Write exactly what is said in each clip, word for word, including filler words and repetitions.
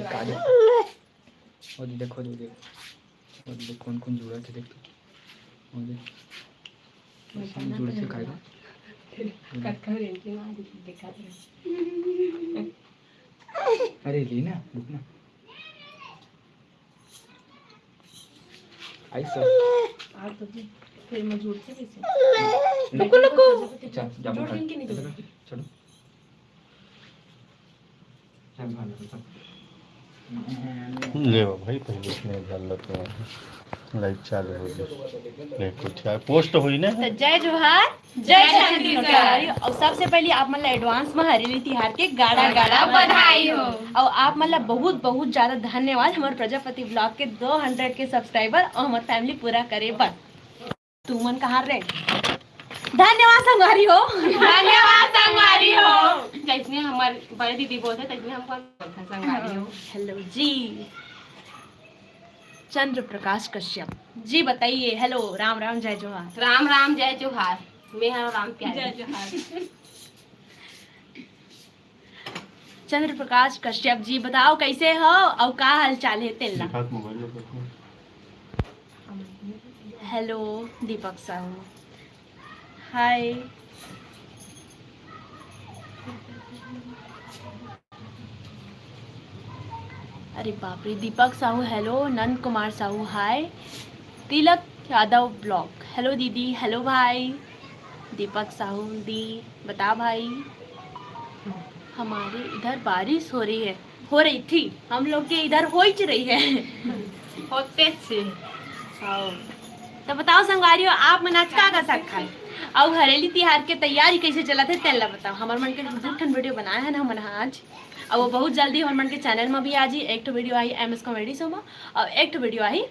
का दे। ओ दे, देखो दे, दे। ओ दे, कौन कौन जुड़ा थे, देख तो। ओ दे। कैसे जुड़े थे, काय का? कतका रेंटी में आज देखा थे। अरे, ले ना, रुक ना। आई सर। आज तो फिर, फिर मैं जुड़ते कैसे? लुको, लुको। अच्छा, जा, जुड़ बाहर। गई कि नहीं जुड़ गई? चलो। ले बा भाई, पहले इसमें डाल लेते हैं। लाइव चालू हो गई। ले, कुछ यार, पोस्ट हुई ना? तो जय जोहार, जय जय छत्तीसगढ़। छत्तीसगढ़। और सबसे पहले आप मन ला एडवांस में हरेली तिहार के गाड़ा गाड़ा बधाई हो। और आप मन ला बहुत, बहुत ज्यादा धन्यवाद, हमारे प्रजापति ब्लॉग के दो हंड्रेड के सब्सक्राइबर और हमारे फैमिली पूरा करे बर। तुमन कहाँ रे? धन्यवाद संगवारी हो। धन्यवाद संगवारी हो। जैसने हमार बड़े दीदी बोलथे, तैसने हमको बोलथे संगवारी हो। हेलो जी। चंद्र प्रकाश कश्यप जी, बताइए। हेलो, राम राम, जय जोहार। राम राम, जय जोहार। मैं हूँ राम प्यारी। जय जोहार। चंद्र प्रकाश कश्यप जी, बताओ कैसे हो और का हाल चाल है तेला? दिखात मोबाइल में देखो। हेलो दीपक साहू, हाय। अरे बाप रे, दीपक साहू हेलो, नंद कुमार साहू हाय, तिलक यादव ब्लॉग हेलो दीदी, हेलो भाई। दीपक साहू दी, बता भाई, हमारे इधर बारिश हो रही है, हो रही थी, हम लोग के इधर हो ही रही है। होते थे। हाँ। तो बताओ संगवारी हो, आप मन आज का का साग खाए? अउ हरेली तिहार के तैयारी कैसे चलत हे, तेन ला बताओ। हमर मन के दू ठन वीडियो बनाए हन हमन ह आज, अउ वो बहुत जल्दी हमर मन के चैनल में भी आ जी। एक ठो वीडियो आही एम एस कॉमेडी शो में, अउ एक ठो वीडियो आही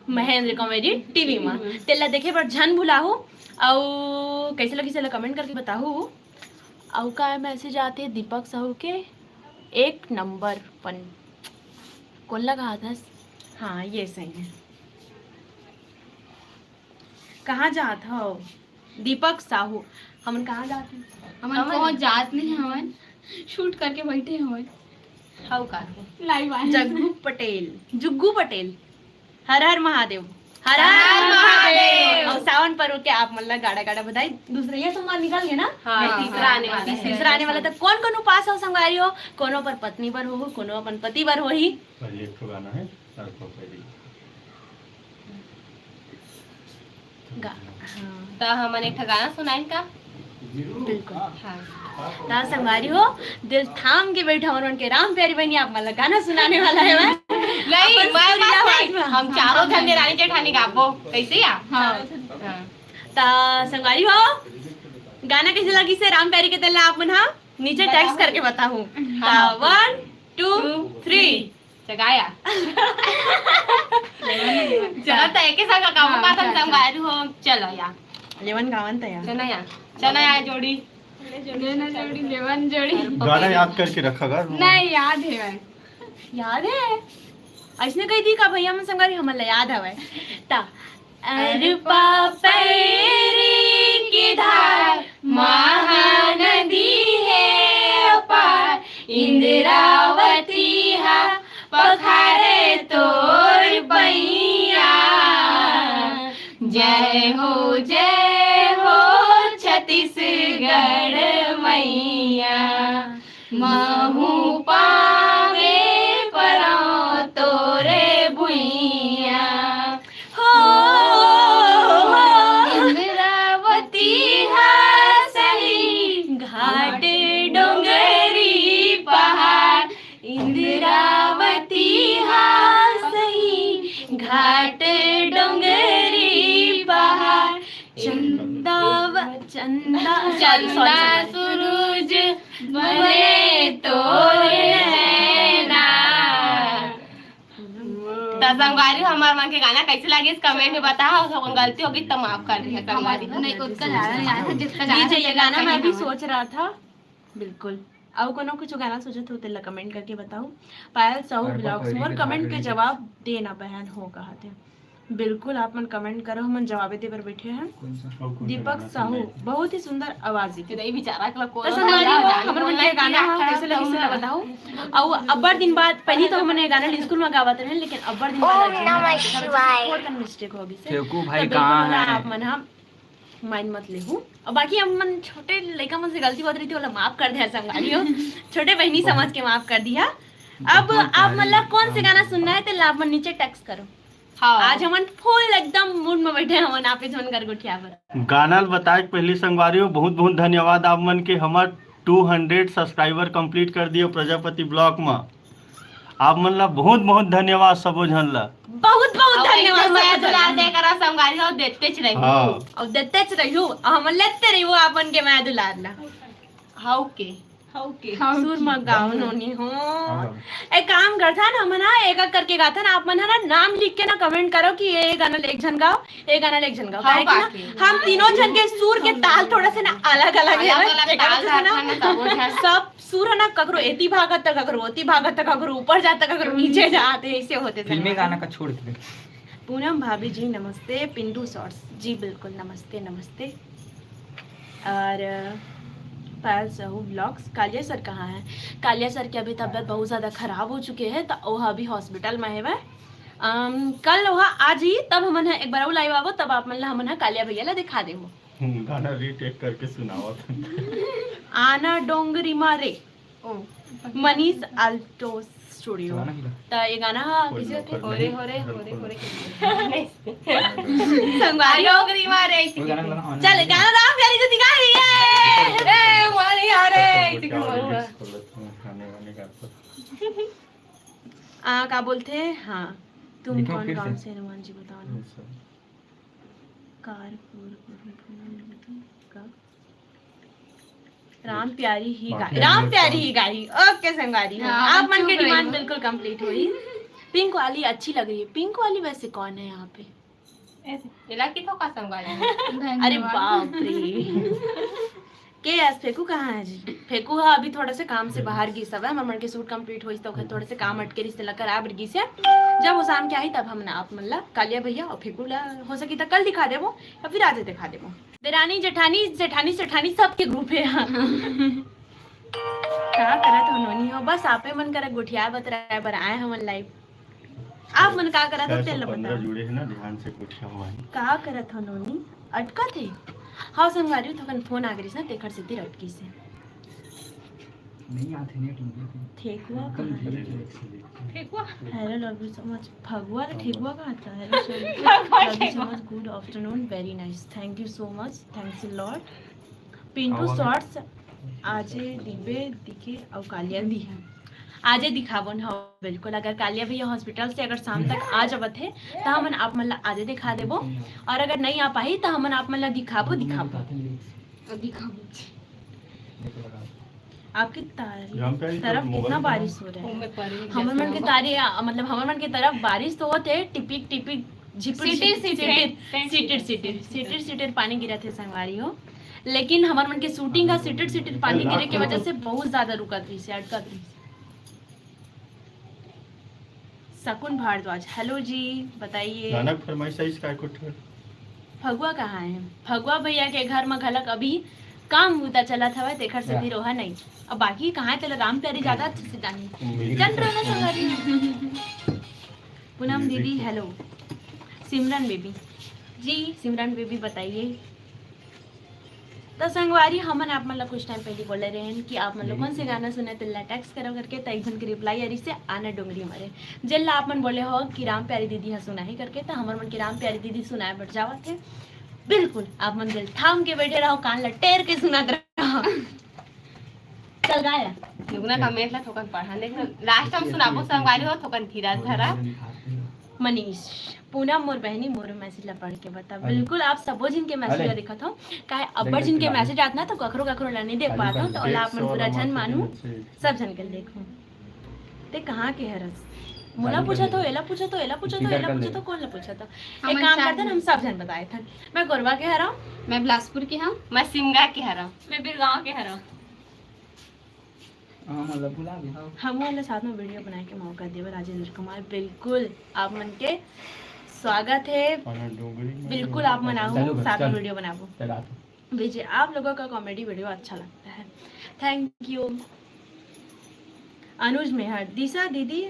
महेंद्र कॉमेडी टीवी में। तेन ला देखे बर झन भुलाहू, अउ कैसे लगी, तेन ला कमेंट करके बताहू। अउ का मैसेज आते दीपक साहू के, एक नंबर पन। कौन लगा हाथस? हाँ, ये सही है। कहाँ जात हव? दीपक साहू, हमन कहाँ जात हन? हमन हमन कहाँ जात नहीं हवन, शूट करके बैठे हवन। हव का? लाइव आए। जग्गू पटेल, जुग्गू पटेल। हर हर महादेव। हर हर हर महादेव। महादेव। अउ सावन पर्व के आप मन ला गाड़ा गाड़ा बधाई। दूसरा ये सोमवार निकल गया ना? हाँ, नहीं, तीसरा आने वाला है। तीसरा आने वाला। तो कौन कौन उपास हो संगवारी हो? कोनो अपन पत्नी बर हो, कोनो अपन पति बर होही। और ये एक ठो गाना है, और को पहले। गा-, हाँ। त हमन एक ठा गाना सुनाइन का? बिल्कुल। हाँ। त संगवारी हो, दिल थाम के बैठा हमन के राम प्यारी बहिनी आप मन ला गाना सुनाने वाला है वह। नहीं, अपन मैं सुरीला बस आवाज नहीं। में। हम चारों झन देरानी जेठानी गाबो। कैसे या? हाँ। हाँ। त संगवारी हो, गाना कैसे लगिस हे राम प्यारी के तेन ला आप मन हा नीचे टेक्स्ट करके बताहू। हाँ। त वन, टू, थ्री। जगाया। चलो, त एके संग गाबो हाँ, का, त हम अच्छा, संग अच्छा। गारू हो। चलो या। लेवन गावन त या। चना या। चना या जोड़ी। लेना जोड़ी, लेवन जोड़ी। गाना याद करके रखा कर। नहीं, याद है भाई। याद है? ऐसने कही थी का भैया मन संगवारी, हमन ला याद हवय। त अरपा पैरी के धार महानदी हे अपार, इंद्रावती हा पखारे तोर पैया। जय हो, जय हो छत्तीसगढ़ मैया। महू पावे परौं तोरे भुइयां। हो, इंद्रावती हा सही, घाट डोंगरी पहाड़। इंद्रावती हा सही, घाट डोंगरी पहाड़। चंदा व-, चंदा, sorry, sorry, चंदा sorry। सूरज बने तोर नैना। त संगवारी, हमर मन के गाना कैसे लगिस, कमेंट में बताओ। अगर गलती होगी त माफ कर दिया संगवारी। नहीं, उतना ज्यादा नहीं आया था, जितना ज्यादा DJ, ये गाना मैं भी सोच रहा था। बिल्कुल। अउ कोनो कुछ गाना सोचत हो, तेला कमेंट करके बताओ। पायल साहू व्लॉग्स, मोर कमेंट के जवाब देना बहन हो, कहा थे। बिल्कुल, आप मन कमेंट करो, हमन जवाबे दे बर बैठे हैं। दीपक साहू, बहुत ही सुंदर आवाज है। बेचारा के तो संगवारी हो, हमर मन के गाना हो, कैसे लगिस, बताओ। अउ अब्बड़ दिन बाद, पहली तो हमन ये गाना स्कूल में गावत रहे, लेकिन अब्बड़ दिन बाद आज नमः शिवाय। थोड़ कन मिस्टेक हो गई से। फेकू भाई कहाँ है? आप मन हम माइंड मत लेहू। और बाकी हम मन छोटे लइका मन से गलती होत रही थी, ओला माफ कर दिया संगवारी हो। छोटे बहनी समझ के माफ कर दिया। अब आप मन ला कौन से गाना सुनना है, तो आप मन नीचे टेक्स्ट करो। हाँ। आज हमन फुल एकदम मूड में बैठे हमन, आपे झन कर गोठिया बर। गाना ल बताए के पहली संगवारी हो, बहुत बहुत धन्यवाद आप मन के, हमर टू हंड्रेड सब्सक्राइबर कंप्लीट कर दियो प्रजापति ब्लॉक में। आप मन ला बहुत बहुत धन्यवाद सबो झन ला। बहुत बहुत धन्यवाद, मया दुलार दे करा संगवारी हो, देते च रहियो। हाँ। और देते च रहियो, और हमन लेते रहियो आप मन के मया दुलार ला। हाउ के? हाउ के? सुर म गाओ नोनी हो। हाँ। एक काम करथन, हमन हा एक एक करके गाथन, आप मन हा ना नाम लिख के ना कमेंट करो कि ये गाना ले एक झन गाओ, ये गाना ले एक झन गाओ। हाँ, काहे कि ना, हम तीनों झन के सुर के ताल थोड़ा से ना अलग अलग है ना, अलग अलग ताल है ना। सब सुर है ना, ककरो एती भागत त ककरो ओती भागत त ककरो ऊपर जात त ककरो नीचे जात, ऐसे होते फिल्मी गाना का छोड़ के। पूनम भाभी जी नमस्ते, पिंटू शॉर्ट्स जी बिल्कुल नमस्ते नमस्ते। और पायल साहू ब्लॉग्स, कालिया सर कहाँ है? कालिया सर की अभी तबीयत बहुत ज़्यादा खराब हो चुके है, तो वह अभी हॉस्पिटल में है वह। अम, कल वह आ जी, तब हमन ह एक बार लाइव आवो, तब आप मन ला हमन ह कालिया भैया ला दिखा देबो। गाना रीटेक करके सुनावत। आना डोंगरी मारे। ओ। Manish Alto studio. त ये गाना हा किसे थे? होरे होरे होरे होरे। संगवारी डोंगरी मारे। चल गाना राम प्यारी जी दिखा रही है। ए मारी यारे। आ का बोलते हैं? हाँ, तुम कौन गांव से, हनुमान जी बताओ ना। कारपुर का राम प्यारी ही गाई, राम प्यारी ही गाई। ओके संगवारी, हाँ, आप मन के डिमांड बिल्कुल कंप्लीट हुई। पिंक वाली अच्छी लग रही है। पिंक वाली वैसे कौन है यहाँ पे? एला की तो का संगवारी। अरे बाप रे। के एस फेकू कहाँ है जी? फेकू हा अभी थोड़ा से काम से बाहर गिस हवय। हमर मन के शूट कंप्लीट होइस त ओकर थोड़ा से काम अटके रिहिस, तेला कराए बर गिस हे। जब वो शाम के आही तब हम ना आप मन ला कालिया भैया और फेकू ला हो सकी त कल दिखा देबो या फिर आज दिखा देबो। देरानी जेठानी जेठानी सेठानी सबके ग्रुप है यहाँ। का करत हो नोनी हो? बस आपे मन करा गोठिया बतराए बर आए हमन लाइव। आप मन का करत हो तेल ला बताओ। जुड़े है ना, ध्यान से गोठिया हुआ है। का करत हो नोनी? अटकत हे? हाँ संगवारी, थोकन फोन आ गइस ना, तेखर सेती अटकिस हे। नहीं आथे नेट में। ठेकुआ कहाँ है? ठेकुआ। Hello, love you so much। Phagua ला ठेकुआ कहा था? Hello, love you so much। Good afternoon, very nice। Thank you so much। Thanks a lot। Pintu shorts, आजे दिबे दिखे अउ कालिया भी है। आजे दिखाबो न, हाँ, बिल्कुल। अगर कालिया भैया हॉस्पिटल से अगर शाम तक आ जावत हे, त हमन आप मन ला आजे दिखा देबो, और अगर नहीं आ पाही, त हमन आप मन ला दिखाबो, दिखाबो। दिखाबो। आपकी तारी तरफ कितना बारिश हो रहा है? हमर मन के तारी, मतलब हमर मन के तरफ बारिश तो होत हे, टिपिक टिपिक, झिपिर सिटिर सिटिर, सिटिर सिटिर, सिटिर सिटिर पानी गिरत हे संगवारी हो। लेकिन हमर मन के शूटिंग का सिटिर सिटिर पानी गिरे के वजह से बहुत ज्यादा रुकत रहिस, अटकत रहिस। शकुन भारद्वाज, हेलो जी, बताइए। गाना के फरमाइश आइस का कुछ? फगुआ कहाँ है? फगुआ भैया के घर में घलक अभी काम बूता चलत हवय, तेखर सेती रोहा नहीं। अब बाकी कहाँ है, तेला राम प्यारी ज्यादा अच्छे से जानी। जन रहो ना संगवारी। पूनम दीदी, हेलो। सिमरन बेबी जी, सिमरन बेबी बताइए। तो संगवारी, हमन आप मन ला कुछ टाइम पहले बोले रहे हैं कि आप मन ला कौन से गाना सुने, तेला टेक्स्ट करो करके, त एक झन के रिप्लाई आ रही से आना डोंगरी मारे, जेला आप मन बोले हो कि राम प्यारी दीदी हा सुनाही करके, त हमर मन के राम प्यारी दीदी सुनाए बर जावत हे। बिल्कुल, आप मन दिल थाम के बैठे रहो, कान ला टेर के सुनत रहो। चल गाया। दुगना कमेंट ला थोकन पढ़ा, देख ना, लास्ट हम सुनाबो संगवारी हो, थोकन धीरज धरा। मनीष, पूनम मोर बहनी, मोर मैसेज ला पढ़ के बता। बिल्कुल, आप सबो झन के मैसेज ला देखत हो, काहे अब्बड़ झन के मैसेज आत ना, तो कखरो कखरो ला नहीं देख पात हो, तो ओला आप मन बुरा झन मानू, सब झन के देखो। ते कहाँ के हरस? मोला पूछत हो, एला पूछत हो, एला पूछत हो, एला पूछत हो, कौन ला पूछत हो? एक काम करते ना, हम सब झन बताए थन। मैं कोरबा के हरव। मैं बिलासपुर के हव। मैं सिमगा के हरव। मैं बिरगांव के हरव। हाँ, मतलब भुला गया। हम वाला साथ में वीडियो बनाए के मौका देव राजेंद्र कुमार। बिल्कुल, आप मन के स्वागत है। बिल्कुल आप मन आहू, साथ में वीडियो बनाबो। विजय, आप लोगों का कॉमेडी वीडियो अच्छा लगता है। Thank you. अनुज मेहर, दिशा दीदी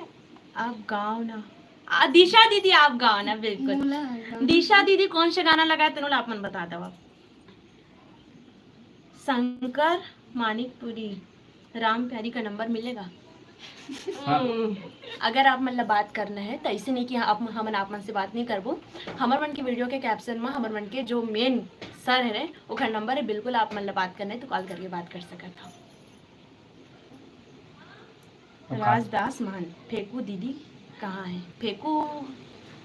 आप गाओ ना। आ, दिशा दीदी आप गाओ ना, बिल्कुल। दिशा दीदी कौन सा गाना लगाए, तेनो ला आप मन बता दो आप। शंकर मानिकपुरी, राम प्यारी का नंबर मिलेगा? हाँ। अगर आप मन ला बात करना है तो ऐसे नहीं कि आप, हमन आप मन से बात नहीं करबो। हमर मन के वीडियो के कैप्शन में हमर मन के जो मेन सर है, ओकर नंबर है, बिल्कुल आप मन ला बात करना है तो कॉल करके बात कर सकत हो। राजदास मान, फेकू दीदी कहाँ है? फेकू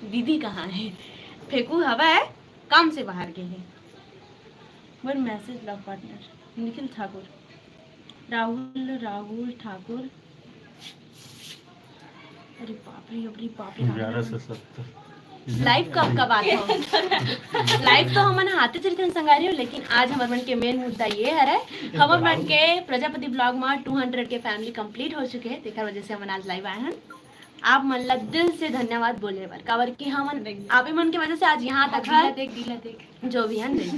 दीदी कहाँ है? फेकू हवा है, काम से बाहर गए हैं। मोर मैसेज लव पार्टनर निखिल ठाकुर, राहुल, राहुल ठाकुर। अरे बाप रे, अरे बाप रे, ग्यारह से सत्तर। लाइव कब कब आत हो? लाइव तो हमन आते चलते हैं संगारी हो, लेकिन आज हमर मन के मेन मुद्दा ये हरे, हमर मन के प्रजापति ब्लॉग में टू हंड्रेड के फैमिली कंप्लीट हो चुके हैं, तेकर वजह से हमन आज लाइव आए हैं। आप मन ला दिल से धन्यवाद बोले बर, काबर कि हमन आप ही मन के वजह से आज यहाँ तक है। देख, दिल देख। जो भी है, देख।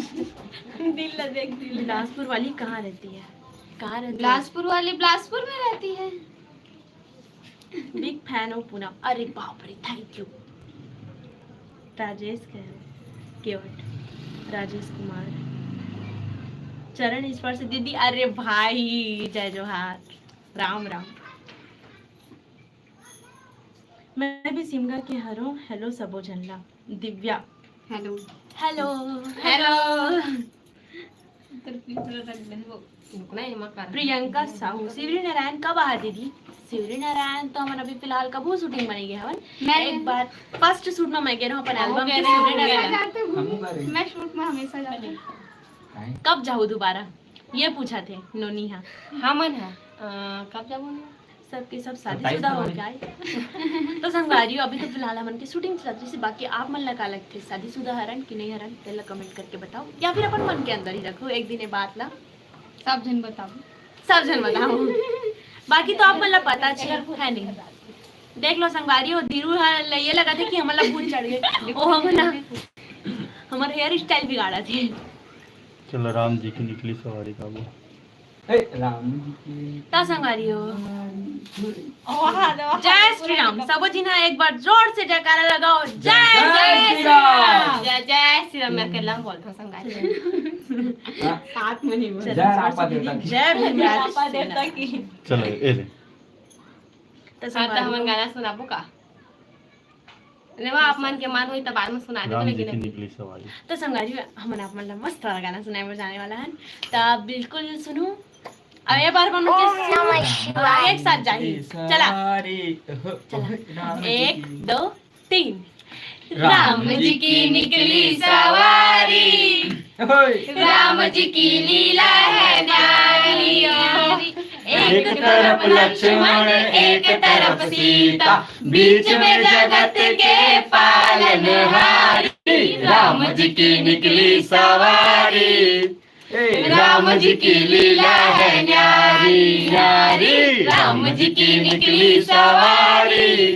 दिल ला देख, दिल ला। बिलासपुर वाली कहाँ रहती है? कहाँ रहती है? बिलासपुर वाली बिलासपुर में रहती है। बिग फैन ऑफ पूनम। अरे बाप रे, थैंक यू। राजेश कह रहे, केवट, राजेश कुमार, चरण स्पर्श दीदी। अरे भाई, जय जोहार, राम राम। मैं भी सिमगा के हरों। हेलो सबो झन ला। Divya. Hello. Hello. Hello. Priyanka Sahu, Shivri Narayan कब आहा दीदी? शिवरी नारायण तो हमन अभी फिलहाल कभू शूटिंग में नहीं गए हवन। मैं एक बार फर्स्ट शूट में मैं गए रहूं अपन एल्बम के शिवरी नारायण। मैं शूट में हमेशा जाती हूँ। कब जाहू दोबारा? ये पूछा थे नोनी हा। हमन हा, अ, कब जाबो ना? सबके सब शादीशुदा हो गए। तो संगवारी हो, अभी तो फिलहाल हमन के शूटिंग चलत रहिस, बाकी आप मन ला का लगथे, शादीशुदा हरन कि नहीं हरन, तेला कमेंट करके बताओ, या फिर अपन मन के अंदर ही रखो एक दिन ये बात ला। सब झन बताओ। सब झन बताओ। बाकी तो आप मन ला पता छे, है नहीं? देख लो संगवारी हो, धीरू हा ये लगा थे कि हमन ला भूत चढ़ गए। ओ हमन ला, हमर हेयर स्टाइल बिगाड़ा थे। चलो राम जी की निकली सवारी का वो। ए, राम जी की ता संगवारी हो। जय श्री राम। सबो झन हा एक बार जोर से जयकारा लगाओ। जय जय श्री राम। जय जय श्री राम। मैं अकेला बोलता हूँ संगवारी। हाँ। साथ में नहीं बोल। जय रापा देवता की। जय भीम रापा देवता की। चलो, ए ले। तो हाँ, तो संगवारी हमन हो। गाना सुनाबो का? अरे वाह, आप मन के मन होई त बाद में सुना दे, राम जी लेकिन की अभी निकली सवारी। तो संगवारी, हमन आप मन ला मस्त वाला गाना सुनाए बर जाने वाला हन, त आप बिल्कुल सुनू। अब ये बार मन के ओम नमः शिवाय। एक साथ जाही। चला। सवारी। चला। राम जी एक, की। दो, तीन। राम जी की निकली सवारी। ओए। राम जी की लीला है न्यारी। एक तरफ लक्ष्मण, एक तरफ सीता, बीच में जगत के पालनहारी। राम जी की निकली सवारी। ए। राम जी की लीला है न्यारी, न्यारी। राम जी की निकली सवारी।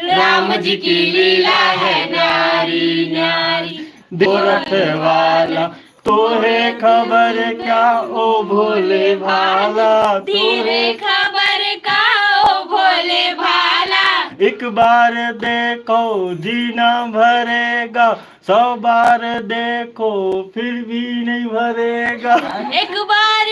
राम जी की लीला है न्यारी, न्यारी। दो रथ वाला, तोहे खबर क्या ओ भोले भाला, तेरे खबर का ओ भोले भाला। एक बार देखो जी ना भरेगा, सौ बार देखो फिर भी नहीं भरेगा। एक बार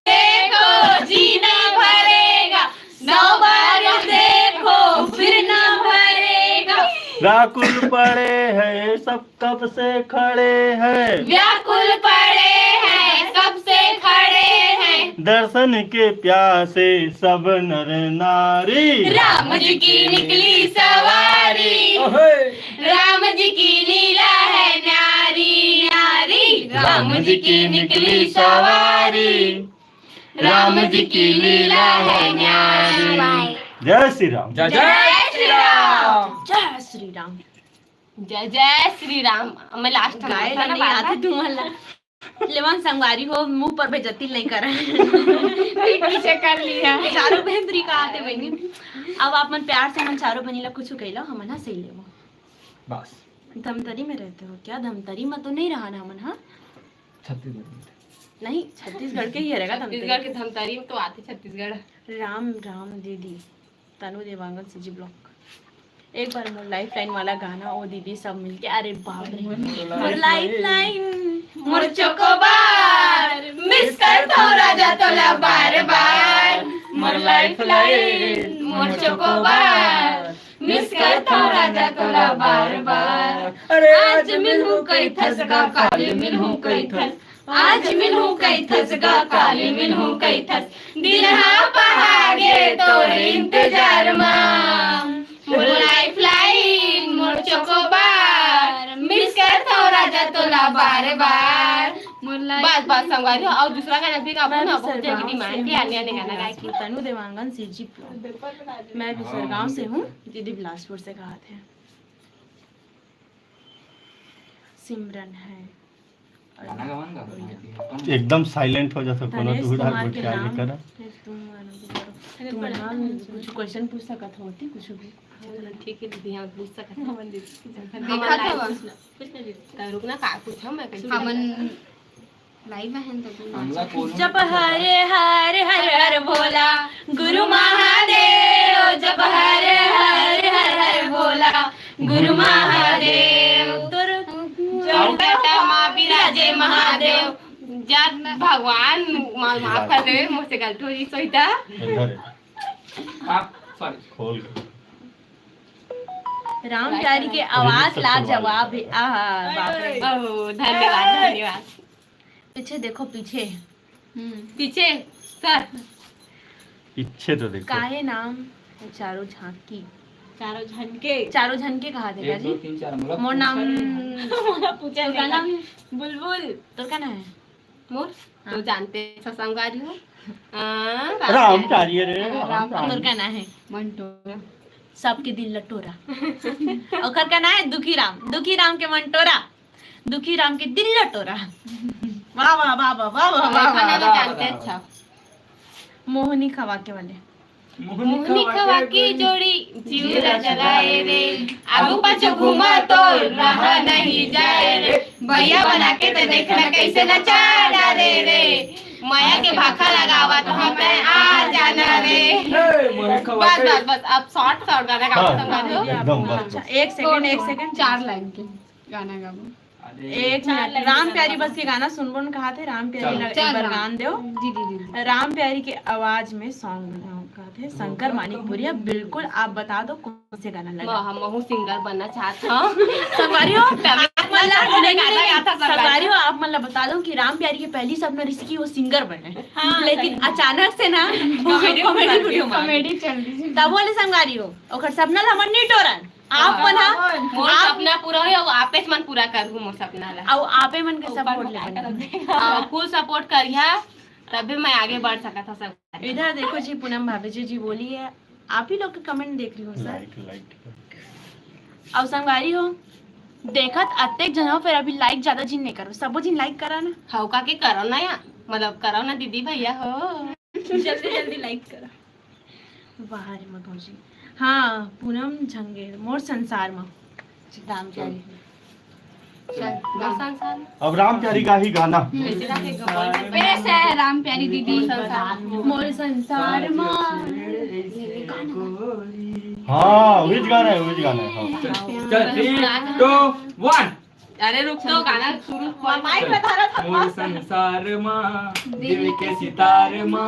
देखो जी ना भरेगा, सौ बार देखो फिर ना भरेगा। व्याकुल पड़े हैं सब कब से खड़े हैं। व्याकुल पड़े हैं, कब से खड़े हैं। दर्शन के प्यासे सब नर नारी। राम जी की निकली सवारी। ओहे। राम जी की लीला है न्यारी, न्यारी। राम जी की निकली सवारी। राम जी की लीला है न्यारी। जय श्री राम। जय जय श्री राम। जय श्री राम। जय जय श्री राम। मैं लास्ट में गाए ला नहीं आते तुम्हारा। लेवन संगवारी हो, मुंह पर बेइज्जती नहीं कर रहे। पीठ पीछे कर लिया। चारों बहन तरीका आते बहनी। अब आप मन प्यार से मन चारों बहनी ला कुछ कहला, हमन हा सही लेबो। बस। धमतरी में रहते हो क्या? धमतरी में तो नहीं रहा ना हमन, हाँ? छत्तीसगढ़ में। नहीं, छत्तीसगढ़ के ही रहेगा धमतरी। छत्तीसगढ़ के धमतरी में तो आते छत्तीसगढ़। राम राम दीदी, तनु देवांगन, सीजी ब्लॉक। एक बार मोर लाइफलाइन वाला गाना, ओ दीदी सब मिलके, अरे बाप रे। मोर लाइफलाइन, मोर चोकोबार, मिस करथों राजा तोला बार बार। मोर लाइफलाइन, मोर चोकोबार, मिस करथों राजा तोला बार बार। अरे आज मिलहूं कहिथस गा, काली मिलहूं कहिथस। आज मिलहूं कहिथस गा, काली मिलहूं कहिथस। दिन हा पहागे तोर इंतजार मा। मोर लाइफलाइन, मोर चोकोबार, मिस करथों राजा तोला बार बार। मोर लाइफ बस बस संगवारी हो, और दूसरा गाना भी गाबो मैं ना, भी बहुत जल्दी सरगांव डिमांड से के हूँ। आने आने गाना गाए के। तनु देवांगन, सीजी ब्लॉक। मैं भी सरगांव से हूँ, दीदी बिलासपुर से कहा थे। सिमरन है। गाना गावन का? एकदम साइलेंट हो जाता, कोनो धनेश तू उधार कुमार बैठ के के आगे नाम। करा। तुम तुम कुछ क्वेश्चन पूछ सकत हो, ठीक, कुछ भी। ठीक है दीदी, हम पूछ सकते हैं। देखा था बस। तो रुकना, का पूछा मैं कैसे? हमन लाइव में हैं तो तुम हमला कोनो जप हरे हर हर हर भोला, गुरु महादेव। जप हरे हर हर हर भोला, गुरु महादेव। तोर चौकटा मा विराजे महादेव। जा भगवान, मा- माफ कर दे, मुझसे गलती हो गई, सोईता। इधर है। आप सॉरी। खोल के। राम प्यारी के आवाज लाजवाब है। आहा, बाप रे। ओह, धन्यवाद, धन्यवाद। पीछे देखो, पीछे। हम्म। पीछे सर। पीछे तो देखो। काहे नाम चारों झांकी? चारों झन के। चारों झन के कहा देगा एक दो जी? तीन चार मतलब मोर नाम मोला पूछा तोर का नहीं। नाम है? बुलबुल। तोर का नाम है? मोर तो जानते हैं, ससंगारी हो। राम प्यारी रे। राम, तोर का नाम है? मंटोरा। सबके दिल लटोरा। ओकर का नाम है दुखी राम। दुखी राम के मंटोरा, दुखी राम के दिल लटोरा। वाह, वाह, वाह, वाह, वाह, वाह, वाह, खाना वाह। में जानते अच्छा। मोहनी खवा के वाले। मोहनी खवा के जोड़ी जिउरा जलाए रे, आगू पाछू घूमा तो रहा नहीं जाए रे, भैया बना के ते देखना कैसे नचा डारे रे, माया के भाखा लगावा तो हम आ जाना रे। बस बस बस, अब शॉर्ट शॉर्ट गाना गाओ, हाँ। संगवारी हो। एकदम बस। अच्छा, एक सेकंड, एक सेकंड। चार लाइन के गाना गाबो। एक मिनट, राम प्यारी बस के गाना सुनबो न कहा थे, राम प्यारी चल, ला- चल, एक बार राम। गान दो। जी जी जी। राम प्यारी के आवाज में सॉन्ग बनाओ कहा थे, शंकर मानिकपुरिया। बिल्कुल, आप बता दो कौन से गाना लगा। हम महू सिंगर बनना चाहत हूँ। संगवारी हो, आप मन ला- गाना नहीं, नहीं, गाता सब संगवारी हो, आप मन ला बता दो कि राम प्यारी के पहली सपना रही कि वो सिंगर बने, लेकिन अचानक से ना वो Comedy comedy video video में। कॉमेडी चल रही है। तब बोले संगवारी हो, ओकर सपना ला हमन नहीं टोरन। आप मन हा, मोर आप सपना पूरा हो, आपे मन पूरा करहूँ मोर सपना ला। अब आपे मन के सपोर्ट ले बने। फुल सपोर्ट करिहा, तभी मैं आगे बढ़ सकत हूँ सब। इधर देखो जी, पूनम भाभी जी, जी बोली है, आप ही लोग के कमेंट देख रही हूँ सर। Light light. अब संगवारी हो, देखत अतेक जन हो, फिर अभी लाइक ज्यादा जिन नहीं करो, सबो जिन लाइक करा ना। हौका के करो ना यार, मतलब करो ना दीदी भैया हो। जल्दी जल्दी लाइक करा। वाह रे मधु जी। हाँ, पूनम झंगे, मोर संसार मा। राम प्यारी। मोर संसार। अब राम प्यारी का ही गाना। पेश है राम प्यारी दीदी। मोर संसार मा। हाँ, वही गाना है, वही गाना है। हाँ। चल, three, two, one। अरे रुक तो, गाना शुरू। मोर संसार मा दिल के सितार मा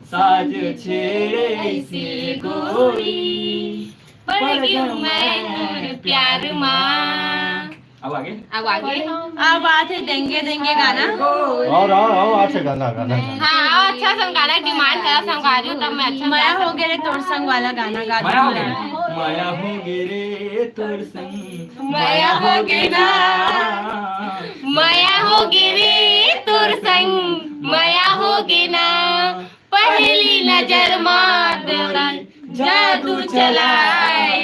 साज छेड़े ऐसी गोरी। पड़ गई मैं तोर प्यार मा। अब आगे। अब आगे। अब आते देंगे देंगे गाना। और और और अच्छा गाना गाना। हाँ, अच्छा संग गाना डिमांड करा, संगवारी हो, तब मैं अच्छा मया हो गए रे तोर संग वाला गाना गा माया हो दो। गए। माया हो गए रे तोर संग। मया हो गए ना। मया हो गए रे तोर संग, मया हो गए ना। पहली नजर मा तोर जादू चलाए,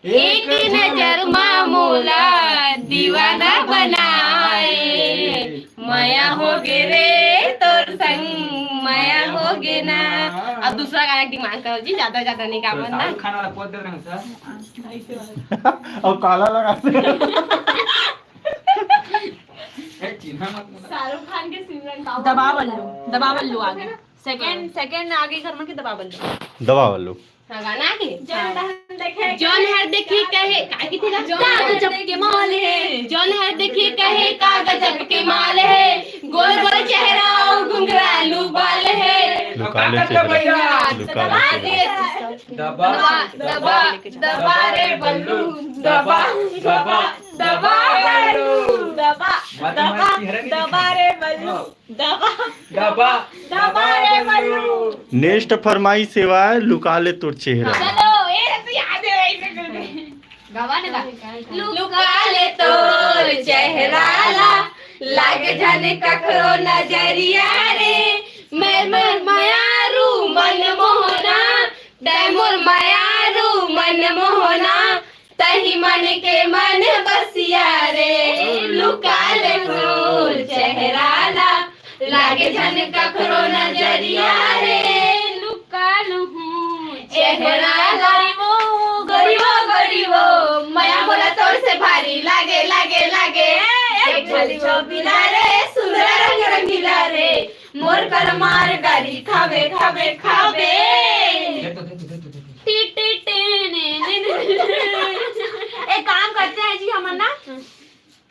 एक नजर मा मोला दीवाना बनाए। मया हो गए रे तोर संग, आया होगे ना। अब दूसरा गाना डिमांड करो जी, ज्यादा ज्यादा नहीं गावन ना। शाहरुख खान वाला पोज दे रहे हैं सर। और काला लगा दे। शाहरुख खान के सिमरन का दबा बल्लू, दबा बल्लू आगे। सेकंड सेकंड आगे कर्मा के दबा बल्लू। दबा बल्लू। हाँ, गाना आगे। जौन हर देखी कहे का की थी ना? का गजब के माल है। जौन हर देखी कहे का गजब के माल है। गोल गोल चेहरा और घुंघरालू बाल है। लुका ले चेहरा, लुका ले चेहरा। दबा दबा दबा रे बल्लू, दबा दबा दबा बल्लू, दबा दबा दबा रे बल्लू, दबा दबा दबा रे बल्लू। नेक्स्ट फरमाइश सेवा है, लुका ले तोर चेहरा। चलो, ये तो याद है, ऐसे कर दे। गवा ने गा। लुका ले तोर चेहरा ला, लाग जाने कखरो नजरिया रे। मैं मोर मयारू मन मोहना, तै मोर मयारू मन मोहना, तही मन के मन बसिया रे। लुका ले तोर चेहरा ला, लागे झन कखरो नजरिया रे। लुका लूं चेहरा ला। गरीबो गरीबो, मया मोला तोर से भारी लागे लागे लागे। एक झल छबिला रे, सुंदर रंग रंगीला रे। मोर कर मार गारी खावे खावे खावे। टी टी टी ने ने ने। एक काम करते हैं जी, हमन ना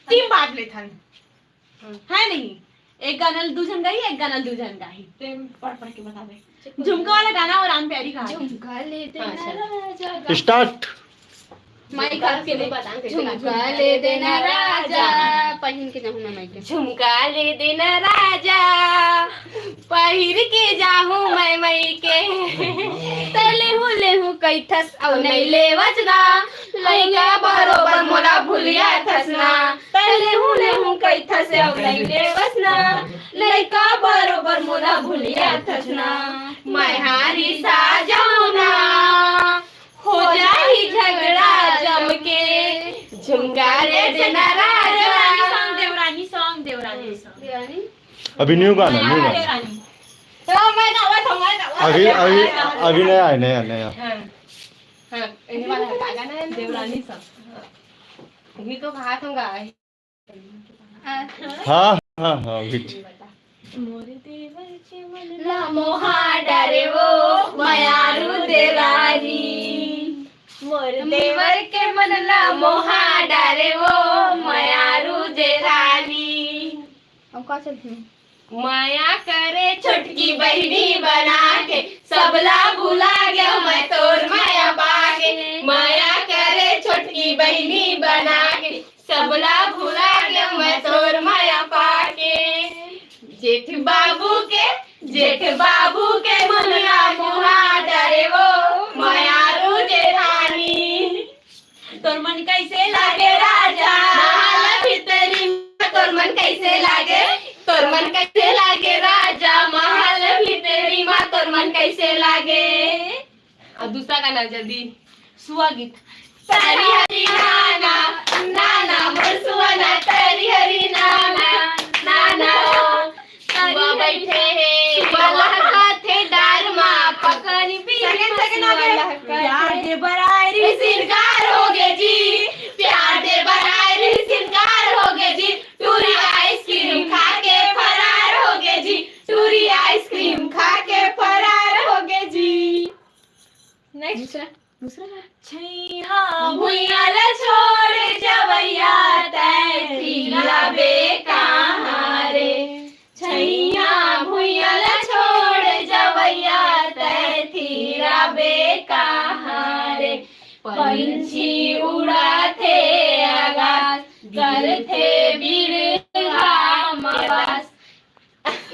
टीम बांट लेथन, है नहीं? एक गाना दू झन गाही, एक गाना दू झन गाही। ते पढ़ पढ़ के बता दे। झुमका वाला गाना और राम प्यारी कहा। झुमका ले दे अच्छा। ना राजा। स्टार्ट। माइक हाथ के ले बता। झुमका ले देना राजा, पहिन के जाहूं मैं माइक। झुमका ले देना राजा, पहिर के जाहूं मैं मई के। तले हूँ ले हूँ कई थस, अउ नहीं लेवच ना। लइका बरोबर मोला भूलिया थस ना। तले हूँ ले हूँ कई थस, अउ नहीं लेवच ना। लइका बरोबर मोला भूलिया थस ना। मैं हारी सा जाऊं ना, हो जाही झगड़ा जम के। झुमका ले देना राजा। देवरानी सॉन्ग, देवरानी सॉन्ग, देवरानी सॉन्ग। अभी न्यू गाना, न्यू गाना। देवरानी। तो मैं गावा था, मैं गावा था। अभी अभी अभी नया है, नया नया। हाँ, हाँ, ये वाला हटा गाना है। देवरानी सॉन्ग। ये तो कहा था गाए। हाँ हाँ हाँ, अभी ठीक। मोरे देवर के मन ला मोहा डारे वो मयारू देरानी। मोर देवर के मन ला मोहा डारे वो मयारू देरानी। हम का चलते हैं? माया करे छोटकी बहिनी बना के, सबला भुला गया मैं तोर माया पाके। माया करे छोटकी बहिनी बना के, सबला भुला गया मैं तोर माया पाके। जेठ बाबू के, जेठ बाबू के मनला मोहा डरे वो मयारू जेठानी। तोर मन कैसे लागे राजा? महल भीतरी में तोर मन कैसे लागे? तोर मन कैसे लागे राजा? महल भीतरी में तोर मन कैसे लागे? अब दूसरा गाना जल्दी। सुआ गीत। तरी हरी नाना, नाना मोर सुआ ना, तरी हरी नाना, नाना। सुआ बैठे हे, सुआ लहकाथे डार मा, पकड़ी बीच मा सुआ लहकाथे। प्यार दे बराए री सिरकार होगे जी, प्यार दे बराए री सिरकार होगे जी। टूरी आइसक्रीम खा के फरार होगे जी, टूरी आइसक्रीम खा के फरार होगे जी। नेक्स्ट। दूसरा। दूसरा बात। छैया भुइया ला छोड़ जवैया तै फिराबे कहाँ रे। छैया भुइया ला छोड़ जवैया तै फिराबे कहाँ रे। पंछी उड़ाथे आकाश, करथे बिरहा मवास।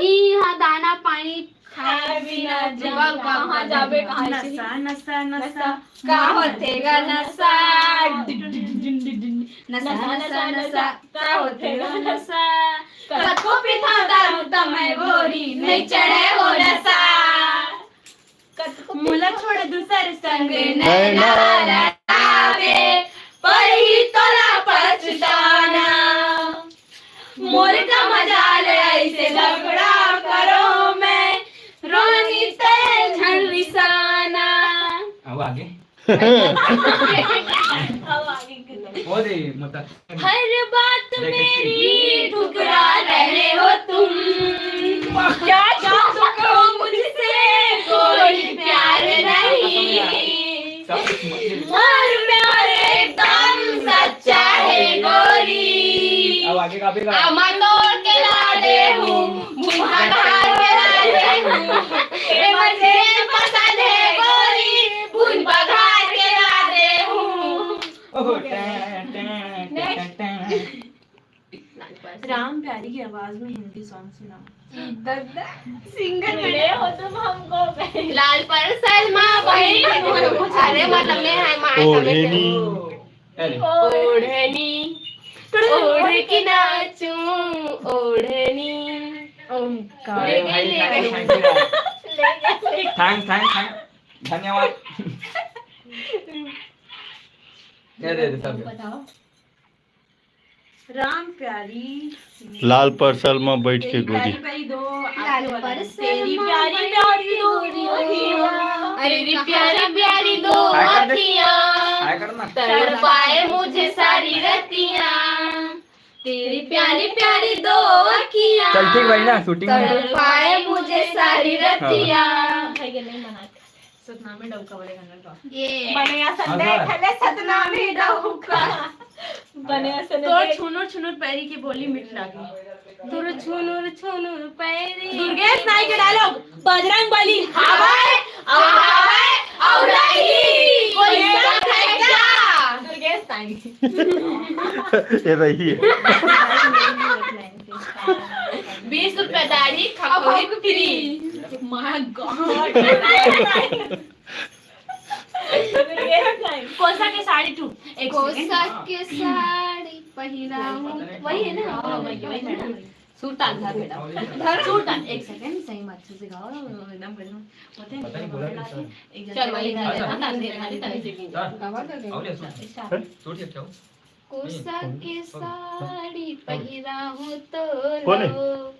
इहाँ दाना पानी खाए बिना रुका, रुका, कहाँ रुका, जाबे, रुका। कहाँ से? नशा, नशा, नशा। का होथे गा नशा? नशा, नशा, नशा। का होथे गा नशा? कतको पीथंव दारू त मैं गोरी, नहीं चढ़े हो नशा। मोला छोड़ दूसर संग नैना लड़ावे, पड़ही तोला पछताना। मोर का मजाल ऐसे लफड़ा करो मैं, आगे। वो दे, मतलब, हर बात मेरी ठुकरा रहे हो तुम। क्या, क्या तुम कहो, मुझसे कोई प्यार नहीं। और प्यार एकदम सच्चा है गोरी। अब आगे का भी गा। आमा तोड़ के ला दे हूँ, भूखा खा के ला दे हूँ। ए मुझे पसंद है गोरी, भून पघार के ला दे हूँ। ओहो, time, time, time, time, time. Ram प्यारी की आवाज में हिंदी सॉन्ग सुनाओ। दद्दा, सिंगर मिले हो तुम हमको। लाल पर सलमा बहिनी। अरे मतलब मैं है माय ओढ़नी। अरे। ओढ़नी। ओढ़ के नाचूं, ओढ़नी। ओमकार। ले गई, ले गई। Thanks, thanks, thanks. धन्यवाद। दे दे, दे सब। बताओ। राम प्यारी। लाल परसल म बैठ के तेरी गोरी। प्यारी प्यारी दो लाल आंखें वाला। परसल तेरी म प्यारी बैठ प्यारी के दो गोरी। आंखियाँ। अरे तेरी प्यारी प्यारी दो हाय कर दे। आंखियाँ। हाय कर ना। तड़पाए मुझे सारी रतियाँ। तेरी प्यारी प्यारी दो आंखियाँ। चल ठीक भाई ना, शूटिंग में। तड़पाए मुझे सारी हाँ। रतियाँ। भाई के नहीं मना। सतनाम में डौका बड़े गाना गा। ये। बने असन हाँ, देख हाँ। ले सतनाम में डौका। बने असन तोर देख। छुनुर छुनुर पैरी के बोली मीठ लागे। तोर छुनुर छुनुर पैरी। दुर्गेश नाई के डायलॉग, बजरंग बली हवय, अउ हवय, अउ रही। कोई शक है क्या? दुर्गेश नाई। ये रही है। बीस रुपया दाढ़ी, खखोरी फ्री। My God। कोसा के साड़ी टू, एक कोसा second। के साड़ी पहिराऊं। वही है ना? हाँ, वही, वही, वही। सूरतान धर बेटा। धर सूरतान, एक second, सही में अच्छे से गाओ, एकदम गजब। होते हैं, पता नहीं बोला क्या सर। एक चल, वही धर दे, हाँ, तान दे, तान दे, तान दे। सर, गावा कर दे। और ये सूट। अच्छा। सूट ये क्या हो? कोसा के साड़ी पहिरा हूँ तो कौन है? लो,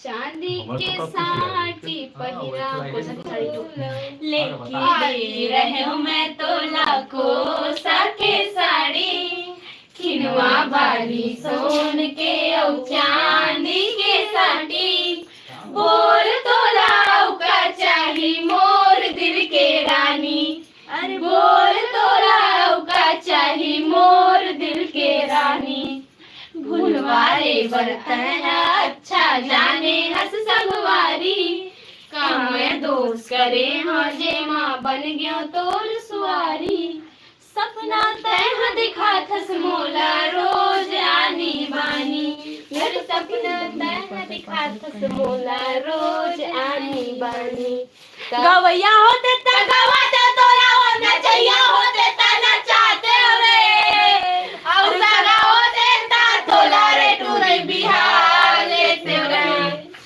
चांदी के साटी पहिरा हूँ तो लो। लेके दे रहे हो मैं तो लाखों सा के साड़ी, खिनवा बाली सोन के अउ चांदी के साटी। बोल तोला अउ का चाही मोर दिल के रानी, अरे बोल तोला अउ का चाही मोर दिल के रानी। भुलवा ले बर तैं ह अच्छा जाने हस संगवारी। का मैं दोष करे हंव जेमा बन गेंव तोर सुवारी। सपना तैं ह दिखाथस मोला रोज आनी बानी। अरे सपना तैं ह दिखाथस मोला रोज आनी बानी। गवैया होते त गवाते तोला, ओ नचैया होते त नचाते रे। अउ सगा होते त तोला रे टूरी बिहा लेते रे।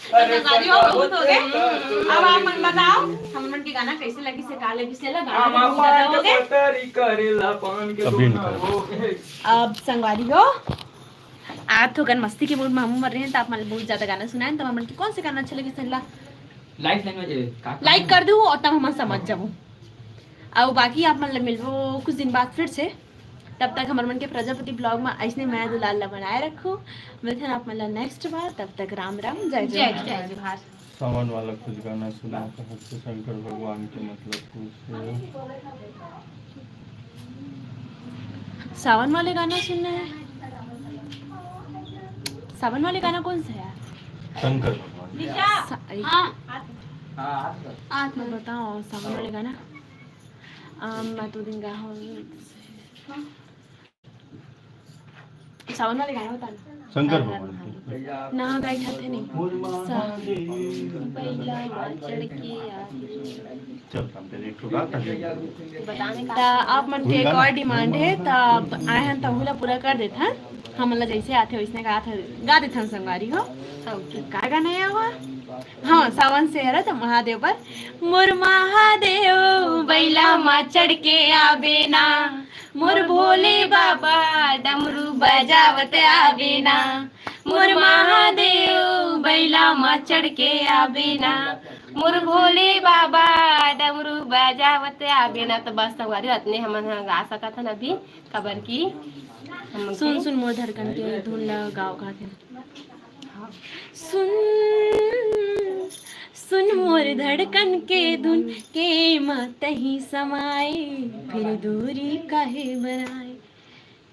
अरे संगवारी हो, बहुत हो गए। अब आप मन बताओ, हमन के गाना कैसे लगिस हे, का लगिस हे, ला गाना हम बहुत ज्यादा हो गए। पतरी करेला पान के अभी दोना निकाल। हो गए। अब संगवारी हो, आप थोकन मस्ती के मूड में हम मर रहे हैं, तो आप मन बहुत ज्यादा गाना सुनाएं, तो हमन के कौन से गाना अच्छा लगिस हे ला? लाइक नहीं बजे, का लाइक कर दू और तब हमन समझ जाबो। अउ बाकी आप मन ले मिलबो कुछ दिन बाद फिर से। तब तक हमर मन के प्रजापति ब्लॉग में ऐसने मया दुलार ला बनाए रखो। मिलथन आप मन ला नेक्स्ट बार, तब तक राम राम, जय जय जय जय। जय जोहार। सावन वाला कुछ गाना सुनाओ, कहाँ से शंकर भगवान के मतलब कुछ सावन वाले गाना सुनना है। सावन वाले गाना कौन सा है यार? शंकर भगवान। दिशा। सा-, एक हाँ। हाँ, आप कर। आप मैं बताओ सावन वाले गाना। अम, मैं तो दिन गा हूँ। सावन वाले गाना बता ना। शंकर भगवान के। ना गाई खाते नहीं। सा-, पहिला चढ़ के आ। चल, हम तेरे एक ठो गाता हैं। त आप मन के एक और डिमांड है, त आप आए हन त ओला पूरा कर देथन। हमन ला जैसे आथे वैसने गात ह-, गा देथन संगवारी हो। का गाना है वो? हाँ, सावन से हरत महादेव बर। मोर महादेव बैला मा चढ़ के आबे ना, मोर भोले बाबा डमरू बजावत आबे ना, मोर महादेव बैला मा चढ़ के आबे ना, मोर भोले बाबा डमरू बजावत आबे ना। तो बस संगवारी, अतने हमन ह गा सकत हन अभी, काबर कि हमन सुन के सुन मोर धड़कन के धुन ल गाओ, गाथे। सुन सुन मोर धड़कन के धुन, के म तही समाए, फिर दूरी काहे बनाए,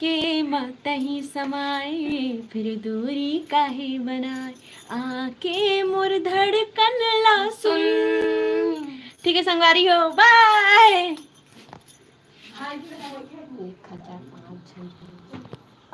के म तही समाए, फिर दूरी काहे बनाए, आके मोर धड़कन ला सुन। ठीक है संगवारी हो, बाय।